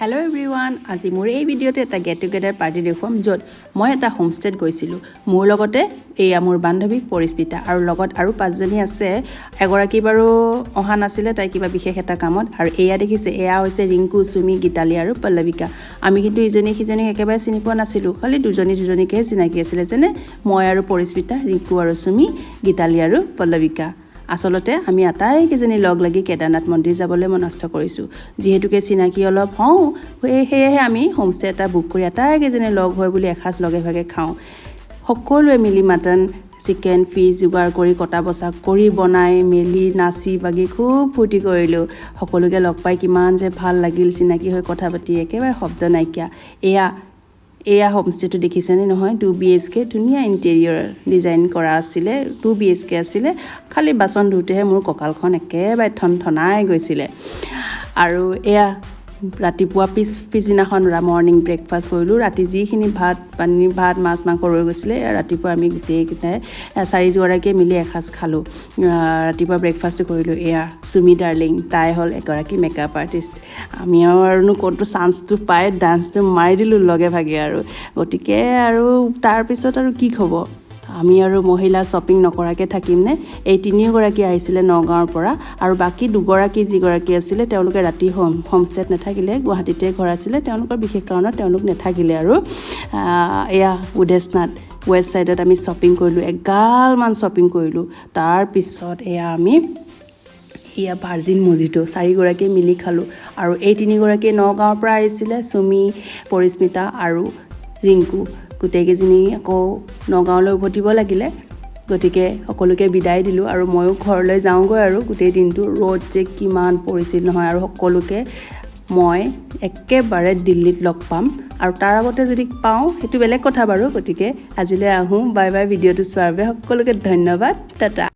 Hello' everyone, আজি মোৰ এই ভিডিঅ'তে এটা গেট টুগেডাৰ পাৰ্টি দেখুৱাম, য'ত মই এটা হোমষ্টেত গৈছিলোঁ। মোৰ লগতে এয়া মোৰ বান্ধৱী পৰিস্মিতা আৰু লগত আৰু পাঁচজনী আছে। এগৰাকী বাৰু অহা নাছিলে, তাই কিবা বিশেষ এটা কামত। আৰু এয়া দেখিছে, এয়া হৈছে ৰিংকু, চুমি, গীতালী আৰু পল্লৱিকা। আমি কিন্তু ইজনী সিজনীক একেবাৰে চিনি পোৱা নাছিলোঁ, খালি দুজনী দুজনীকেহে চিনাকি আছিলে, যেনে মই আৰু পৰিস্মিতা, ৰিংকু আৰু চুমি, গীতালী আৰু পল্লৱিকা। আচলতে আমি আটাইকেইজনী লগ লাগি কেদাৰনাথ মন্দিৰ যাবলৈ মনস্থ কৰিছোঁ। যিহেতুকে চিনাকি অলপ হওঁ, সেয়েহে আমি হোমষ্টে এটা বুক কৰি আটাইকেইজনী লগ হৈ বুলি এসাঁজ লগে ভাগে খাওঁ। সকলোৱে মিলি মাটন, চিকেন, ফিছ যোগাৰ কৰি, কটা বচা কৰি, বনাই মেলি, নাচি বাগি খুব ফূৰ্তি কৰিলোঁ। সকলোকে লগ পাই কিমান যে ভাল লাগিল, চিনাকি হৈ কথা পাতি একেবাৰে শব্দ নাইকিয়া। এয়া এয়া হোমষ্টেটো দেখিছেনে নহয়? 2 বিএইচকে, ধুনীয়া ইণ্টেৰিয়ৰ ডিজাইন কৰা আছিলে। 2 বিএইচকে আছিলে, খালি বাচন ধুওঁতেহে মোৰ কঁকালখন একেবাৰে থন থনাই গৈছিলে। আৰু এয়া ৰাতিপুৱা পিছদিনাখন মৰ্ণিং ব্ৰেকফাষ্ট কৰিলোঁ। ৰাতি যিখিনি ভাত পানী, ভাত, মাছ, মাংস ৰৈ গৈছিলে, এয়া ৰাতিপুৱা আমি গোটেইকেইটাই চাৰিগৰাকীয়ে মিলি এসাঁজ খালোঁ। ৰাতিপুৱা ব্ৰেকফাষ্টটো কৰিলোঁ। এয়া চুমি ডাৰ্লিং, তাই হ'ল এগৰাকী মেকআপ আৰ্টিষ্ট। আমি আৰুনো ক'তো চান্সটো পাই ডান্সটো মাৰি দিলোঁ লগে ভাগে। আৰু গতিকে আৰু তাৰপিছত আৰু কি ক'ব, আমি আৰু মহিলা শ্বপিং নকৰাকৈ থাকিমনে? এই তিনিওগৰাকী আহিছিলে নগাঁৱৰ পৰা আৰু বাকী দুগৰাকী যিগৰাকী আছিলে, তেওঁলোকে ৰাতি হোমষ্টেত নাথাকিলে, গুৱাহাটীতে ঘৰ আছিলে তেওঁলোকৰ, বিশেষ কাৰণত তেওঁলোক নাথাকিলে। আৰু এয়া উদেশনাথ ৱেষ্ট ছাইডত আমি শ্বপিং কৰিলোঁ, এগালমান শ্বপিং কৰিলোঁ। তাৰপিছত এয়া আমি এয়া ভাৰ্জিন মজিটো চাৰিগৰাকীয়ে মিলি খালোঁ। আৰু এই তিনিগৰাকীয়ে নগাঁৱৰ পৰা আহিছিলে, চুমি, পৰিস্মিতা আৰু ৰিংকু। গোটেইকেইজনী আকৌ নগাঁৱলৈ উভতিব লাগিলে, গতিকে সকলোকে বিদায় দিলোঁ আৰু ময়ো ঘৰলৈ যাওঁগৈ। আৰু গোটেই দিনটো ৰ'দ যে কিমান পৰিছিল নহয়! আৰু সকলোকে মই একেবাৰে দিল্লীত লগ পাম আৰু তাৰ আগতে যদি পাওঁ, সেইটো বেলেগ কথা বাৰু। গতিকে আজিলৈ আহোঁ, বাই বাই। ভিডিঅ'টো চোৱাৰ বাবে সকলোকে ধন্যবাদ, টাটা।